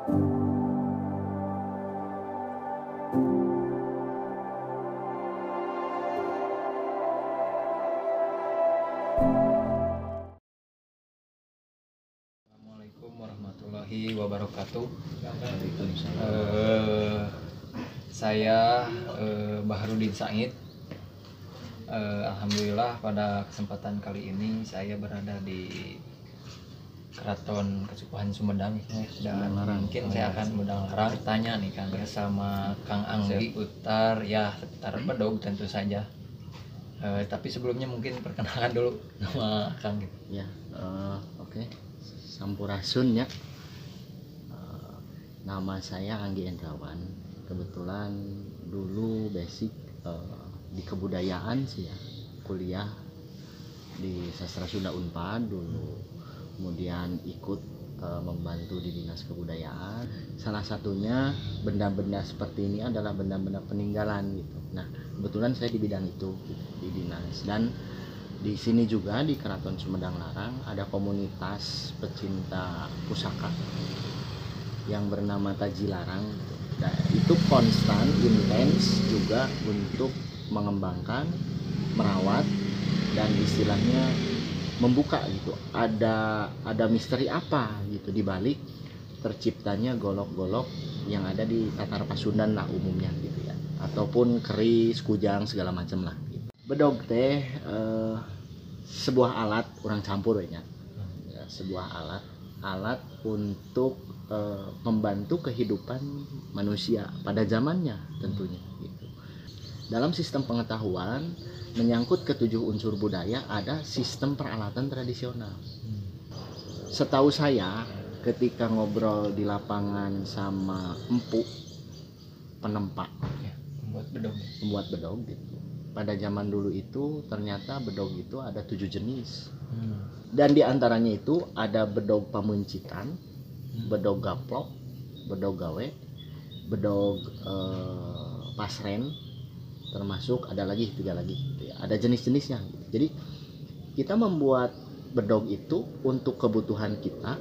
Assalamualaikum warahmatullahi wabarakatuh. Saya Bahrudin Sangit. Alhamdulillah pada kesempatan kali ini saya berada di Keraton Kesukuhan Sumedang dan mungkin saya akan Sumedang Larang tanya nih Kang bersama Kang Anggi seputar seputar bedog tentu saja. Tapi sebelumnya mungkin perkenalkan dulu nama Kang gitu. Ya, oke. Sampurasun ya. Nama saya Anggi Endrawan. Kebetulan dulu basic di kebudayaan sih ya. Kuliah di Sastra Sunda Unpad dulu. Kemudian ikut membantu di Dinas Kebudayaan. Salah satunya benda-benda seperti ini adalah benda-benda peninggalan gitu. Nah, kebetulan saya di bidang itu gitu, di dinas. Dan di sini juga di Keraton Sumedang Larang ada komunitas pecinta pusaka yang bernama Taji Larang gitu. Nah, itu konstan, intens juga untuk mengembangkan, merawat, dan istilahnya membuka gitu. Ada misteri apa gitu di balik terciptanya golok-golok yang ada di Tatar Pasundan lah umumnya gitu ya, ataupun keris, kujang segala macam lah gitu. Bedog teh sebuah alat orang campur ya, sebuah alat untuk membantu kehidupan manusia pada zamannya tentunya gitu. Dalam sistem pengetahuan menyangkut ketujuh unsur budaya ada sistem peralatan tradisional. Setahu saya ketika ngobrol di lapangan sama empu penempa ya, pembuat bedog gitu. Pada zaman dulu itu ternyata bedog itu ada 7 jenis. Dan diantaranya itu ada bedog pamuncitan, bedog gaplok, bedog gawe, bedog pasren, termasuk ada lagi 3 lagi gitu ya. Ada jenis-jenisnya gitu. Jadi kita membuat bedog itu untuk kebutuhan kita,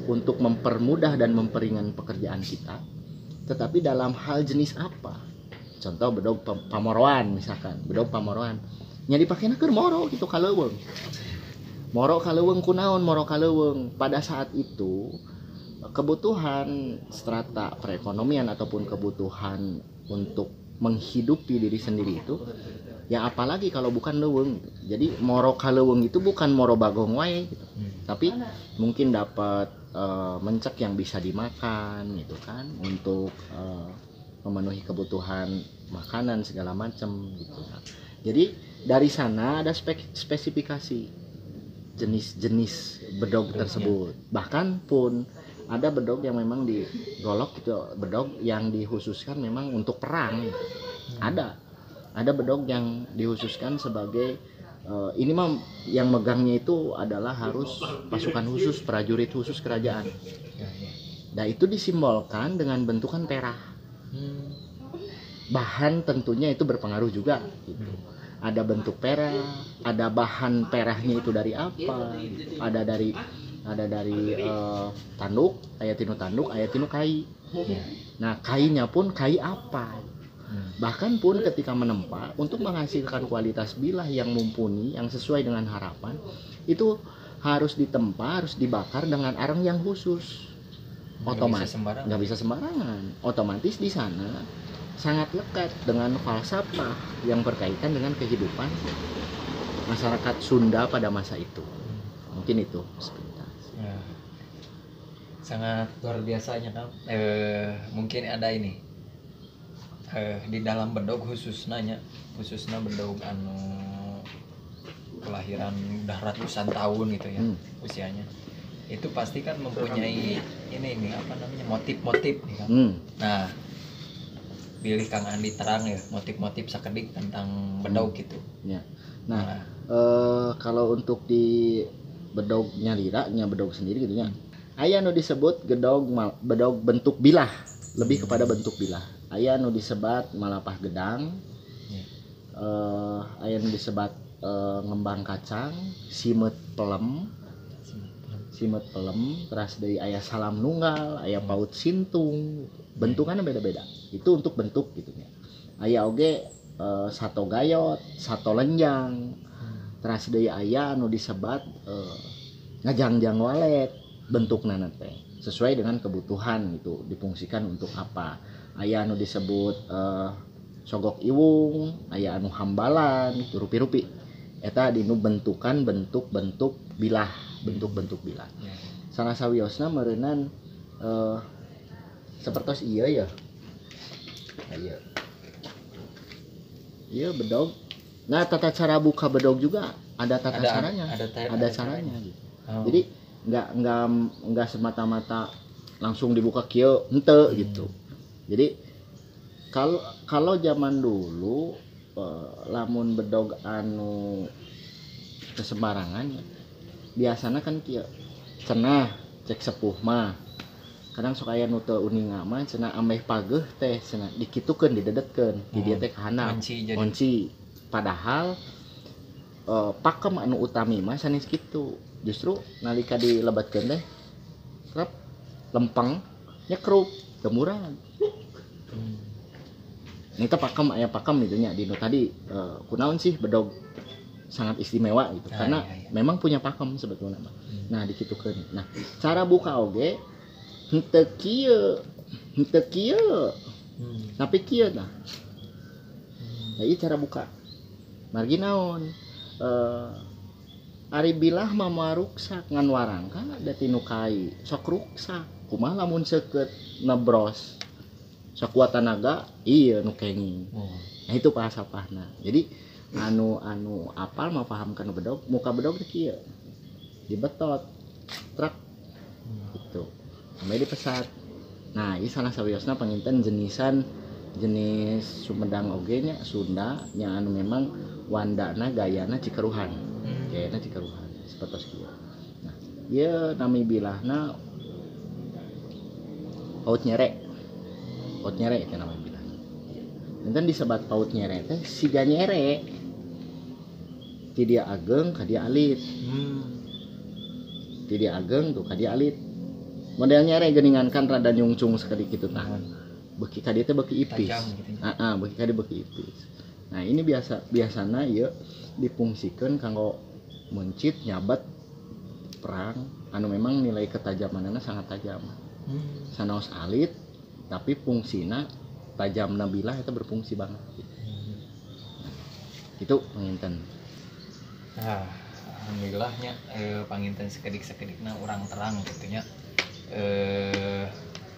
untuk mempermudah dan memperingan pekerjaan kita, tetapi dalam hal jenis apa? Contoh bedog pamoroan misalkan, bedog pamoroan nya dipakena keur moro gitu kaleuweung. Moro kaleuweung kunaon moro kaleuweung? Pada saat itu kebutuhan strata perekonomian ataupun kebutuhan untuk menghidupi diri sendiri itu ya apalagi kalau bukan leuweung. Jadi moro kaleuweung itu bukan moro bagong wae gitu. Tapi mungkin dapat mencek yang bisa dimakan gitu kan, untuk memenuhi kebutuhan makanan segala macam gitu. Jadi dari sana ada spesifikasi jenis-jenis bedog tersebut. Bahkan pun ada bedog yang memang digolok gitu, bedog yang dikhususkan memang untuk perang. Ada bedog yang dikhususkan sebagai ini mah yang megangnya itu adalah harus pasukan khusus, prajurit khusus kerajaan. Nah itu disimbolkan dengan bentukan perah. Bahan tentunya itu berpengaruh juga gitu. Ada bentuk perah, ada bahan perahnya itu dari apa gitu. Ada dari tanduk, aya tinu tanduk, aya tinu kai. Nah, kainya pun kai apa? Bahkan pun ketika menempa untuk menghasilkan kualitas bilah yang mumpuni, yang sesuai dengan harapan, itu harus ditempa, harus dibakar dengan arang yang khusus. Otomatis nggak bisa sembarangan. Otomatis di sana sangat lekat dengan falsafah yang berkaitan dengan kehidupan masyarakat Sunda pada masa itu. Mungkin itu sepintas. Ya. Sangat luar biasanya kan. Mungkin ada ini di dalam bedog khususnya bedog anu kelahiran udah ratusan tahun gitu ya usianya. Itu pasti kan mempunyai ini apa namanya motif-motif nih kan. Nah, pilih Kang Andi terang ya motif-motif sakedik tentang bedog gitu. Ya. Nah, kalau untuk di bedog nyalira nya bedog sendiri gitu nya. Aya nu disebut bedog bentuk bilah, lebih kepada bentuk bilah. Aya nu disebat malapah gedang. Aya nu disebat ngembang kacang, simet pelem. Simeut pelem teras deui aya salam nunggal, aya paut sintung. Bentukannya beda-beda. Itu untuk bentuk gitu nya. Aya oge sato gayot, sato lenjang. Teras deui aya anu disebat ngajangjang walet bentukna teh sesuai dengan kebutuhan gitu, difungsikan untuk apa. Aya anu disebut sogok iwung, aya anu hambalan gitu, rupi-rupi. Eta dinu bentukan bentuk-bentuk bilah, bentuk-bentuk bilah. Salah sawiosna meureunan sapertos ieu ya. Nah, ieu. Ieu bedog. Nah, tata cara buka bedog juga ada tata caranya. Ada caranya gitu. Oh. Jadi nggak semata-mata langsung dibuka kieu henteu gitu. Jadi kalau zaman dulu lamun bedog anu kesembarangan biasana kan kieu cenah cek sepuh mah kadang sok aya nu teu uninga mah cenah ameh pageuh teh cenah dikitukeun didedetkeun di dieu teh kahandap kunci. Padahal pakem anu utami mah sanes kitu, justru nalika dilebatkeun teh krep lempeng nyekrup gemuran. Ini teh pakem, aya pakem gitu nya dinu tadi kunaon sih bedog sangat istimewa gitu karena memang punya pakem sebetulnya mah. Nah dikitukeun. Nah cara buka oge henteu kieu tapi kieu tah. Nah ieu cara buka margi naon ari bilah mah moal ruksak ngan warangka da tinu kai sok ruksak kumaha lamun seukeut nebros sakuat tanaga iya nu kenging. Nah itu pasapahna. Jadi anu apal mah paham kana bedog, muka bedog teh kieu. Dibetot truk gitu. Sampai dipesat. Nah, ieu salah sawiosna panginten jenisan jenis Sumedang oge nya Sunda nya anu memang wandana gayana Cikeruhan. Gayana Cikeruhan sapertos kieu. Nah, ieu nami bilahna paut nyere. Paut nyere itu namanya bilahna. Enten disebat paut nyere teh siga nyere. Ti dia ageng ka dia alit. Ti dia ageng tuh ka dia alit. Model nyere geuningan kan rada nyungcung sakedik kitu tah. Beuki ka dieu teh beuki ipis. Heeh, beuki ka dieu beuki ipis. Nah, ini biasana ieu dipungsikeun kanggo mencit nyabat perang anu memang nilai ketajamanana sangat tajam. Sanaos alit tapi fungsina tajamna bilah itu berfungsi banget. Nah, itu panginten. Nah, alhamdulillahnya panginten sekedik-sekedikna urang terang gitu nya.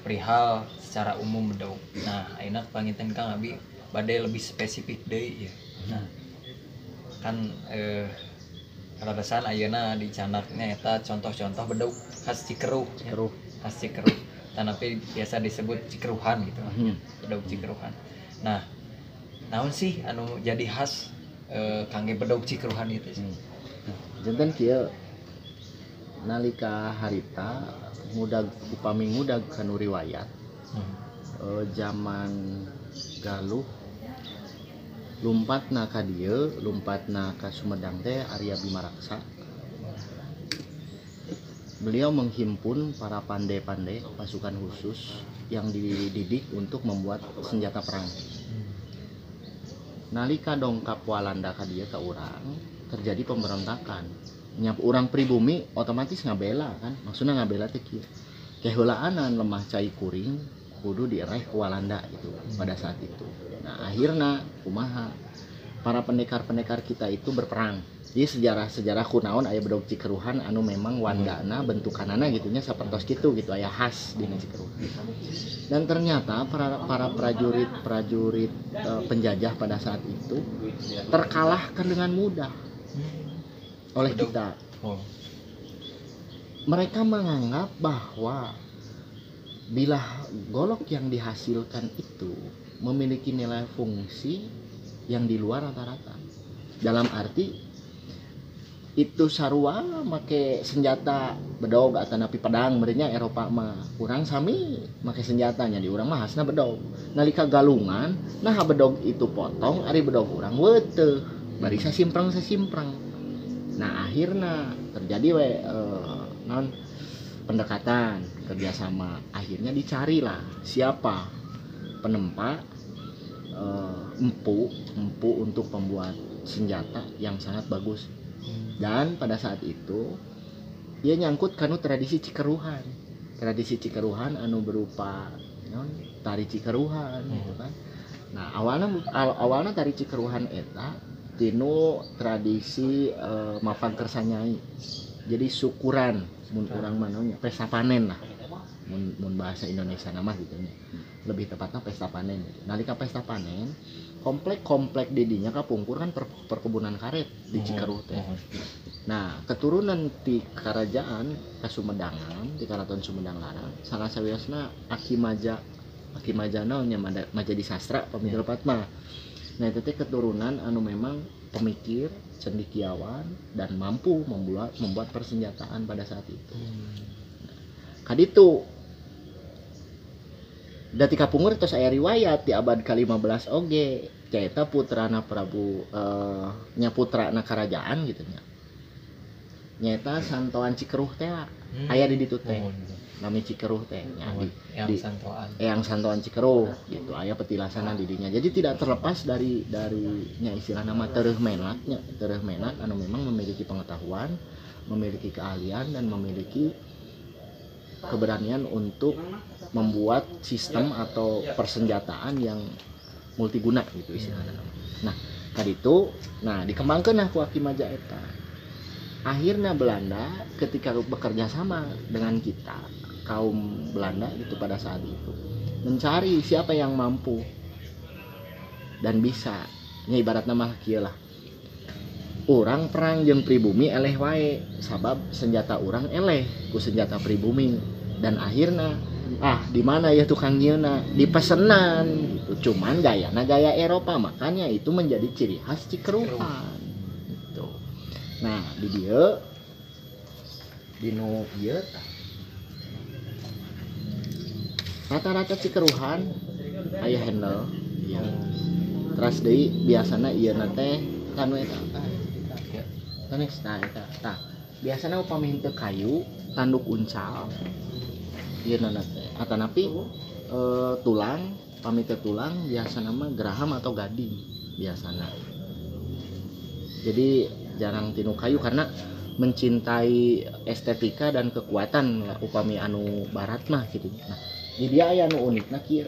Perihal secara umum bedog. Nah, ayeuna panginten Kang Abi bade lebih spesifik deui ya. Nah, kan kaleresan ayeuna dicanaknya eta contoh-contoh bedog khas Cikeruh. Cikeruh. Khas Cikeruh. Tanapi biasa disebut Cikeruhan gitu lah. Bedog Cikeruhan. Nah, naon sih anu jadi khas kangge bedog Cikeruhan itu sih? Janten kieu nalika harita ngudag upami ngudag kanu riwayat zaman Galuh lumpatna ka dieu, lumpatna ka Sumedang teh Arya Bimaraksa. Beliau menghimpun para pandai-pandai pasukan khusus yang dididik untuk membuat senjata perang. Nalika dongkap Walanda ka dieu ka urang, terjadi pemberontakan. Nyap urang pribumi otomatis ngabela kan. Maksudna ngabela teh kieu. Keheulaanan lemah cai kuring kudu diereh ku Walanda gitu pada saat itu. Nah, akhirna kumaha? Para pendekar-pendekar kita itu berperang. Jadi sejarah-sejarah kunaon aya bedog Cikeruhan anu memang wandana bentukanana gitunya sapertos kitu gitu aya khas dina Cikeruhan. Dan ternyata para prajurit-prajurit penjajah pada saat itu terkalahkan dengan mudah oleh kita. Mereka menganggap bahwa bilah golok yang dihasilkan itu memiliki nilai fungsi yang di luar rata-rata. Dalam arti itu sarua make senjata bedog atau napi pedang meureunnya Eropa mah urang sami make senjatanya di urang mah khasna bedog. Nalika galungan nah bedog itu potong ari bedog urang weuteuh bari sasimpreng-sasimpreng. Nah akhirna terjadi we non pendekatan kerjasama. Akhirnya dicarilah siapa penempa empu empu untuk pembuat senjata yang sangat bagus. Dan pada saat itu ia nyangkut kanu tradisi Cikeruhan, tradisi Cikeruhan anu berupa non tari Cikeruhan gitu kan. Nah, awalnya awalnya tari Cikeruhan eta tinu tradisi mapag kersa nyai. Jadi syukuran mun urang mah nya, pesta panen lah mun mun bahasa Indonesia nama gitu nya, lebih tepatnya pesta panen gitu. Nalika pesta panen, komplek-komplek di dinya kapungkur kan perkebunan karet di Cikeruh teh. Nah, keturunan di kerajaan Kasumedangan, di Keraton Sumedang Larang, salah sawiosna Aki Maja, Aki Maja naon nya, Maja Disastra pami lepat mah. Nah, itu teh keturunan anu memang pemikir, cendikiawan, dan mampu membuat membuat persenjataan pada saat itu. Kaditu Dati kapungkur tos aya riwayat di abad ke-15 oge, nyaeta putrana Prabu nya putrana kerajaan gitu nya, nyaeta Santoan Cikeruh teh. Aya di ditu teh nami Cikeruh teh nya di yang di Santoan. Eyang Santoan Cikeruh gitu, aya petilasana di dinya. Jadi tidak terlepas dari nya istilah nama tereuh menak nya, tereuh menak anu memang memiliki pengetahuan, memiliki keahlian, dan memiliki keberanian untuk membuat sistem atau persenjataan yang multiguna gitu istilahnya. Nah, kaditu, nah dikembangkan lah ku Aki Maja eta. Akhirnya Belanda ketika bekerja sama dengan kita, kaum Belanda itu pada saat itu mencari siapa yang mampu dan bisa. Nya ibarat nama kieu lah. Urang perang jeung pribumi eleh wae, sabab senjata urang eleh ku senjata pribumi. Dan akhirnya ah di mana ya tukang nyieuna, dipesenan gitu, cuman gayana gaya Eropa, makanya itu menjadi ciri khas Cikeruhan gitu. Nah, di dieu dinu ieu tah rata-rata Cikeruhan aya handle ieu. Terus deui biasana ieu na teh kanu eta Ya. sanes, nah eta tah biasana upami henteu kayu tanduk uncal ieu na teh, atanapi tulang, pami teu tulang biasana mah geraham atau gading biasana. Jadi jarang tinu kayu karena mencintai estetika dan kekuatan lah upami anu barat mah gitu. Nah, di dia aya anu unikna kieu,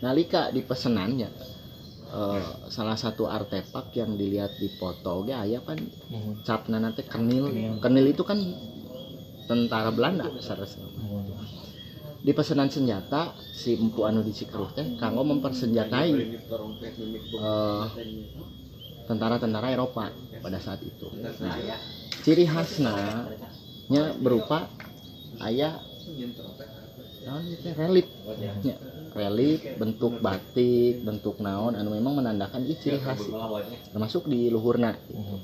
nalika dipesenannya salah satu artefak yang dilihat di foto ge aya kan capna teh kenil. Kenil. Kenil itu kan tentara Belanda seharusnya. Di pesanan senjata si empu anu di Cikeruh teh kanggo mempersenjatai tentara-tentara Eropa pada saat itu. Nah, ciri khasna nya berupa aya naon ieu teh, relief nya, relief bentuk batik, bentuk naon anu memang menandakan ieu ciri khas termasuk di luhurna gitu.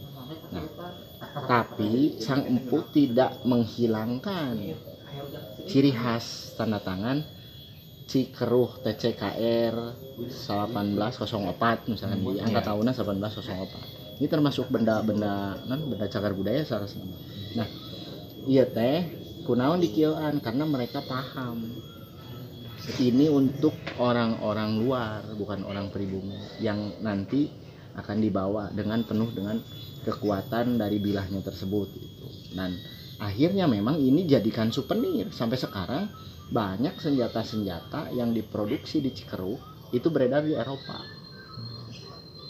Nah, tapi sang empu tidak menghilangkan ciri khas tanda tangan Cikeruh TCKR 1804 misalkan, di angka tahunnya 1804. Ini termasuk benda-benda non benda cagar budaya seharusnya. Nah, iya teh kunaon dikieuan, karena mereka paham ini untuk orang-orang luar, bukan orang pribumi yang nanti akan dibawa dengan penuh dengan kekuatan dari bilahnya tersebut gitu. Dan akhirnya memang ini jadikan souvenir sampai sekarang. Banyak senjata-senjata yang diproduksi di Cikeruh itu beredar di Eropa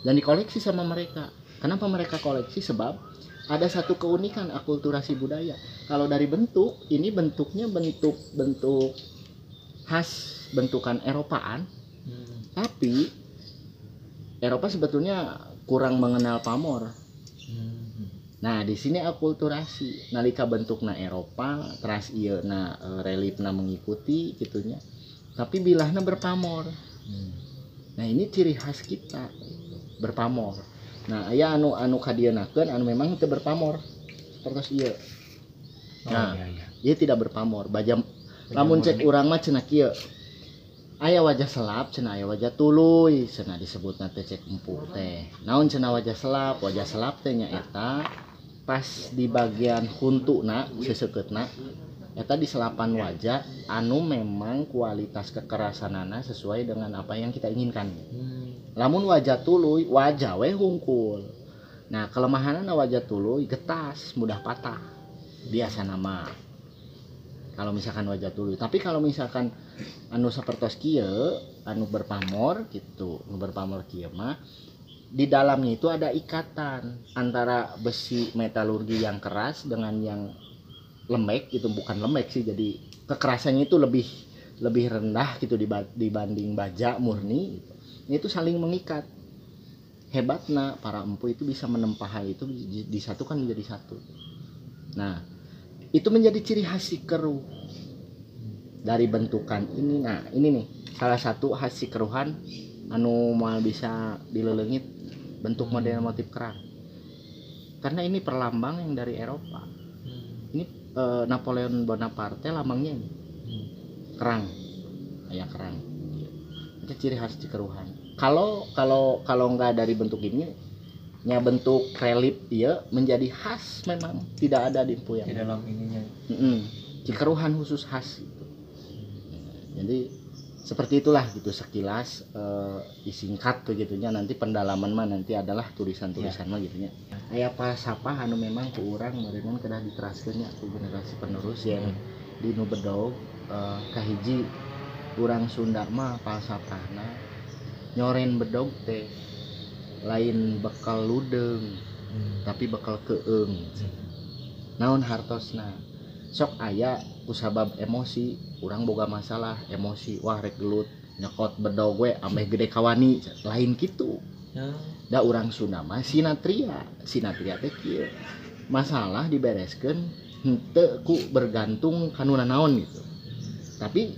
dan dikoleksi sama mereka. Kenapa mereka koleksi? Sebab ada satu keunikan akulturasi budaya. Kalau dari bentuk, ini bentuknya bentuk-bentuk khas bentukan Eropaan, tapi Eropa sebetulnya kurang mengenal pamor. Nah, di sini akulturasi. Nalika bentukna Eropa, teras ieu na relipna mengikuti gitunya. Tapi bilahna berpamor. Nah, ini ciri khas kita gitu, berpamor. Nah, aya anu anu kadieunakeun anu memang teu berpamor. Seperti ieu. Oh, Nah, iya. ieu tidak berpamor. Baja lamun cek urang mah cenah kieu. Aya wajah selap cenah, aya wajah tuluy cenah disebutna teh cek empu teh. Naon cenah wajah selap? Wajah selap teh nyaeta Pas di bagian huntuna seuseuketna eta di selapan waja anu memang kualitas kekerasanana sesuai dengan apa yang kita inginkan. Lamun waja tuluy, waja we hungkul. Nah, kelemahanana waja tuluy getas, mudah patah. Biasa nama. Kalau misalkan waja tuluy, tapi kalau misalkan anu sapertos kieu, anu berpamor gitu, anu berpamor kieu mah di dalamnya itu ada ikatan antara besi metalurgi yang keras dengan yang lembek gitu, bukan lembek sih, jadi kekerasannya itu lebih lebih rendah gitu dibanding baja murni gitu. Itu saling mengikat. Hebatna para empu itu bisa menempa hal itu disatukan menjadi satu. Nah, itu menjadi ciri khas Cikeruh dari bentukan ini. Nah, ini nih salah satu khas Cikeruhan anu moal bisa dileleungit bentuk model motif kerang. Karena ini perlambang yang dari Eropa. Ini Napoleon Bonaparte lambangnya ini. Kerang. Aya kerang. Itu ciri khas Cikeruhan. Kalau kalau kalau nggak dari bentuk ini nya, bentuk relief ya menjadi khas, memang tidak ada di empu yang di dalam ininya. Cikeruhan khusus khas gitu. Jadi seperti itulah gitu sekilas, disingkat begitunya, nanti pendalaman mah nanti adalah tulisan-tulisan mah gitu nya. Aya falsafah anu memang ku urang meureunnan kedah diteraskeun nya ku generasi penerus ya di nu bedog. Kahiji, urang Sunda mah falsafahna nyoren bedog teh lain bekal ludeung, tapi bekal keung. Naon hartosna? Sok aya kusabab emosi, urang boga masalah emosi, wah rek gelut, nyokot bedog we ameh gede kawani. Lain kitu. Da urang Sunda mah sinatria. Sinatria teh kieu, masalah dibereskeun henteu ku bergantung kanu nanaon gitu, tapi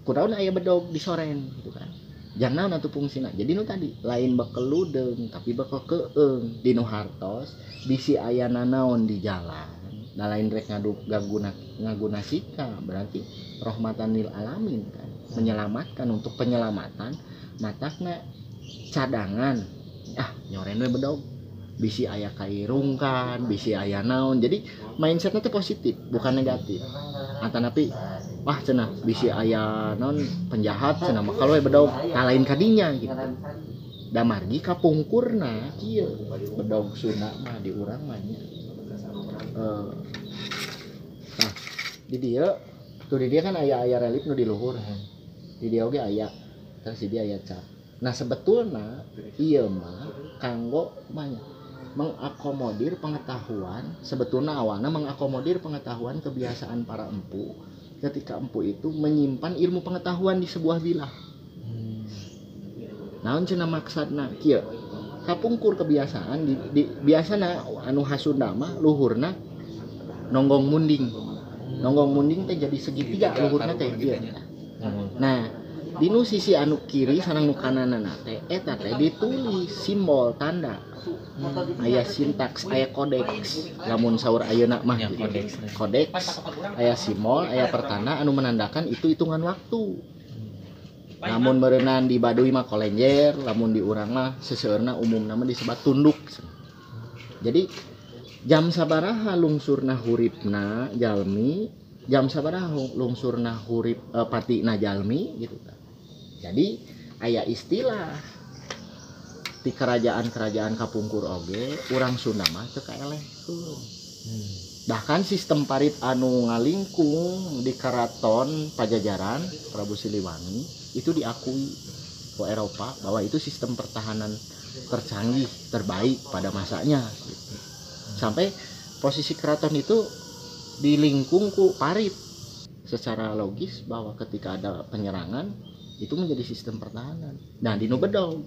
kunaon aya bedog disoren gitu kan, jang naon atuh fungsina. Jadi nu tadi lain bekel ludeung tapi bekel keung, dinu hartos bisi aya nanaon di jalan. Nah, lain rek ngadu gaguna ngaguna sika, berarti rahmatan lil alamin kan, menyelamatkan, untuk penyelamatan. Matakna cadangan, ah nyoren we bedog bisi aya kairungkan, bisi aya naon. Jadi mindsetnya tuh positif, bukan negatif. Atanapi wah cenah bisi aya naon penjahat cenah, mah kalau we bedog. Nah, lain kadinya gitu. Da margi kapungkurna kieu, bedog Sunda mah di urang mah nya. Nah, di dieu tuh, di dia kan aya aya relief nu di luhur, di dia oge aya, terus di dia aya cap. Nah, sebetulna ieu mah kanggo banyak mengakomodir pengetahuan. Sebetulnya awalnya mengakomodir pengetahuan kebiasaan para empu ketika empu itu menyimpan ilmu pengetahuan di sebuah bilah. Naon cenah maksudna? Kieu, kapungkur kebiasaan di biasana anu khas Sunda mah luhurna nonggong munding. Nonggong munding teh jadi segitiga luhurna teh kieu. Nah, di nu sisi anu kiri sareng nu kananana teh eta teh ditulis simbol tanda, aya sintaks, aya kodeks lamun saur ayeuna mah Ya, gitu. Kodeks. Kodeks, aya simbol, aya pertanda anu menandakan itu hitungan waktu. Lamun meureunan di Baduy mah kolenjer, lamun di urang mah seseueurna umumna mah disebut tunduk. Jadi jam sabaraha lungsurna huripna jalmi, jam sabaraha lungsurna hurip patina jalmi gitu kan. Jadi aya istilah di kerajaan-kerajaan kapungkur oge, urang Sunda mah teu kaelehkeun. Bahkan sistem parit anu ngalingkung di Keraton Pajajaran Prabu Siliwangi itu diakui ke Eropa bahwa itu sistem pertahanan tercanggih terbaik pada masanya gitu. Sampai posisi keraton itu dilingkung ku parit, secara logis bahwa ketika ada penyerangan itu menjadi sistem pertahanan. Nah, di nu bedog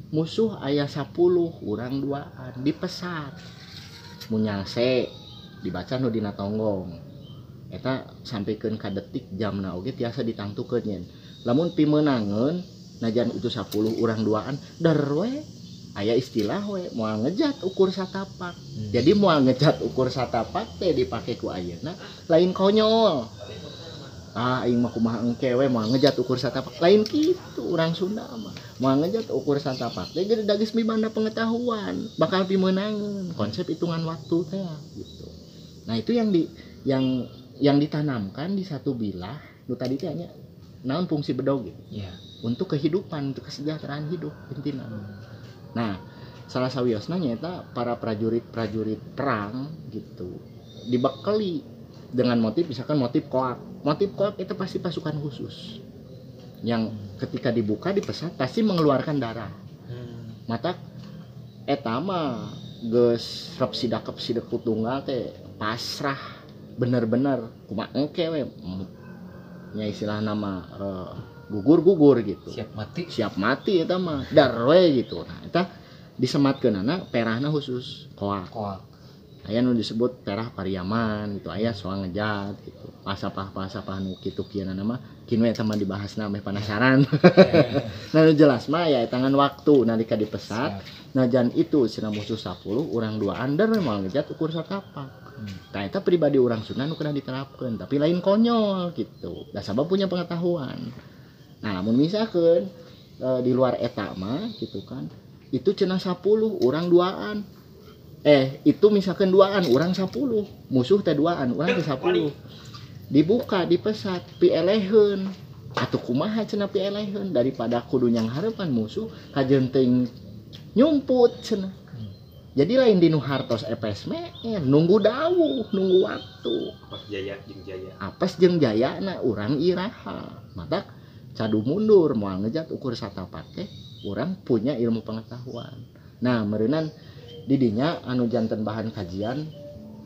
musuh aya 10, urang duaan, dipesat munyalse dibaca nu dina tonggong eta sampikeun ka detik jamna oge tiasa ditangtukeun yen lamun pimeunangeun najan itu 10 urang duaan der we aya istilah we moal ngejat ukur satapak. Jadi moal ngejat ukur satapak teh dipake ku ayeuna lain konyol. Ah aing mah kumaha engke we moal ngejat ukur satapak. Lain kitu urang Sunda mah. Moal ngejat ukur satapak teh geus dagis mibanda pengetahuan, bakal pimeunangeun konsep hitungan waktu teh gitu. Nah, itu yang ditanamkan di satu bilah nu tadi teh nya naon fungsi bedog gitu. Iya. Untuk kehidupan, untuk kesejahteraan hidup intina. Nah, salah sawiosna nyaeta para prajurit-prajurit perang gitu dibekali dengan motif, misalkan motif koak. Motif koak itu pasti pasukan khusus yang ketika dibuka dipesat pasti mengeluarkan darah. Mata eta mah geus rep sidakep sidekut tunggal teh pasrah bener-bener kumaha engke we nya istilah nama gugur-gugur gitu. Siap mati eta mah dar we gitu. Nah, eta disematkeunana perahna khusus koak. Aya nu disebut perah pariaman gitu, aya soal ngejat gitu. Pasapah-pasapah nu kitu kieu mah kin we eta mah dibahasna meh penasaran. Nah, nu jelas mah ya tangan waktu nalika dipesat. Nah, jan itu cenah musuh 10 urang 2 under moal ngejat ukur satapak. Nah, eta pribadi urang Sunda nu kena diterapkeun, tapi lain konyol gitu. Da sabab punya pengetahuan. Nah, lamun misalkeun di luar eta mah gitu kan, itu cenah 10 urang 2-an. Itu misalkan 2-an urang 10, musuh teh 2-an urang teh 10. Dibuka dipesat pieleheun. Atuh kumaha cenah pieleheun daripada kudu nyanghareupan musuh kajeun teuing nyumput cenah. Jadi lain dinu hartos epes meer, nunggu dawuh, nunggu waktu. Apes jaya jeung jaya. Apes jeung jayana urang iraha. Matak cadu mundur moal ngejat ukur satapak teh urang punya ilmu pengetahuan. Nah, meureunan didinya anu janten bahan kajian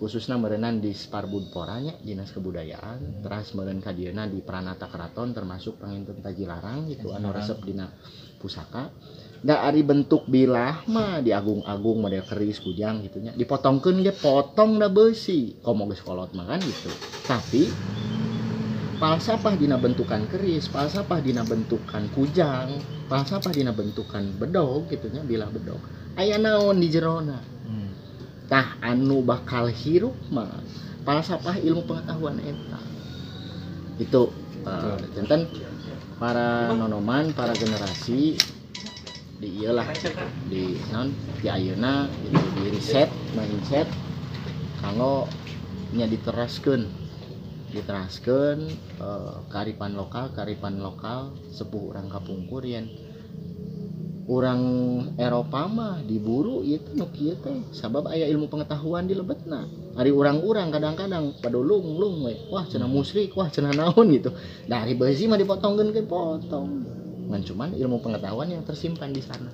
khususna meureunan di Sparbudpora nya Dinas Kebudayaan, teras meureun kadieuna di Pranata Keraton termasuk panginten Tajilarang gitu anu resep dina pusaka. Da ari bentuk bilah mah diagung-agung model keris kujang gitu nya dipotongkeun ge potong da beusi komo geus kolot mah kan gitu. Tapi falsafah dina bentukan keris, falsafah dina bentukan kujang, falsafah dina bentukan bedog gitu nya bilah bedog aya naon di jerona. Tah anu bakal hirup mah falsafah ilmu pengetahuan eta. Itu janten para nonoman, para generasi di ieu lah di naon di ayeuna gitu di riset mindset kanggo nya diteraskeun kearifan lokal sepuh urang kapungkur yen urang Eropa mah diburu ieu teh nu kieu teh sabab aya ilmu pengetahuan di lebetna. Ari urang-urang kadang-kadang padulung-lung we wah cenah musyrik wah cenah naon gitu. Dari beusi mah dipotongkeun ke potong. Ngan cuman ilmu pengetahuan yang tersimpan di sana.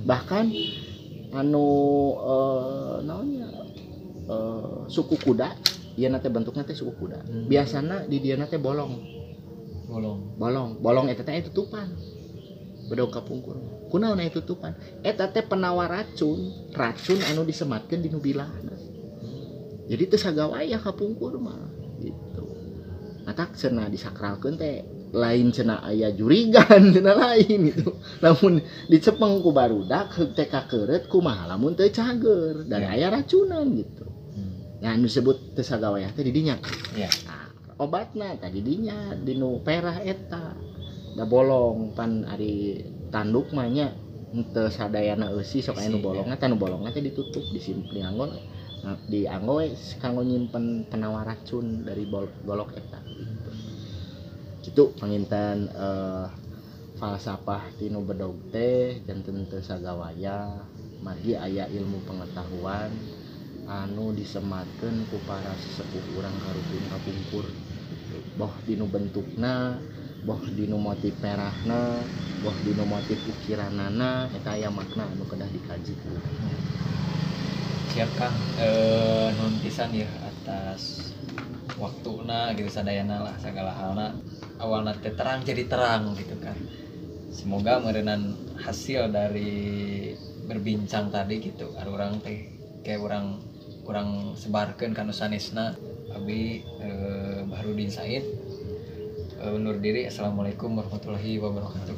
Bahkan anu naonnya suku kuda ieu na teh bentukna teh suku kuda. Biasana di dieu na teh bolong. Bolong eta teh tutupan. Bedog kapungkur. Kunaon aya tutupan? Eta teh penawar racun, racun anu disematkeun di nu bilahna. Jadi teu sagawayah kapungkur mah gitu. Matak cenah disakralkeun teh lain cenah aya jurigan cenah lain gitu. Lamun dicepeng ku barudak heug teh kakeureut kumaha lamun teu cager dan aya racunan gitu. Nah, anu disebut teu sagawayah teh di dinya. Ya. Nah, obatna tadi dinya dinu perah eta. Da bolong pan ari tanduk mah nya henteu sadayana eusi sok aya nu bolongna, tah nu bolongna teh ditutup disimpen dianggo dianggo we kanggo nyimpen penawar racun dari golok eta gitu. Kitu panginten falsafah tinu bedog teh janten teu sagawaya margi aya ilmu pengetahuan anu disematkeun ku para sesepuh urang karuhun kapungkur gitu. Boh dinu bentukna, boh dinu motif perahna, boh dinu motif ukiranana eta aya makna anu kedah dikaji. Siap Kang, nuhun pisan ya atas waktuna gitu sadayana lah segala halna awalna teh terang jadi terang gitu kan. Semoga meureunan hasil dari berbincang tadi gitu ari urang teh kayak urang sebarkeun ka nu sanesna. Abi Bahrudin Said undur diri. Assalamualaikum warahmatullahi wabarakatuh.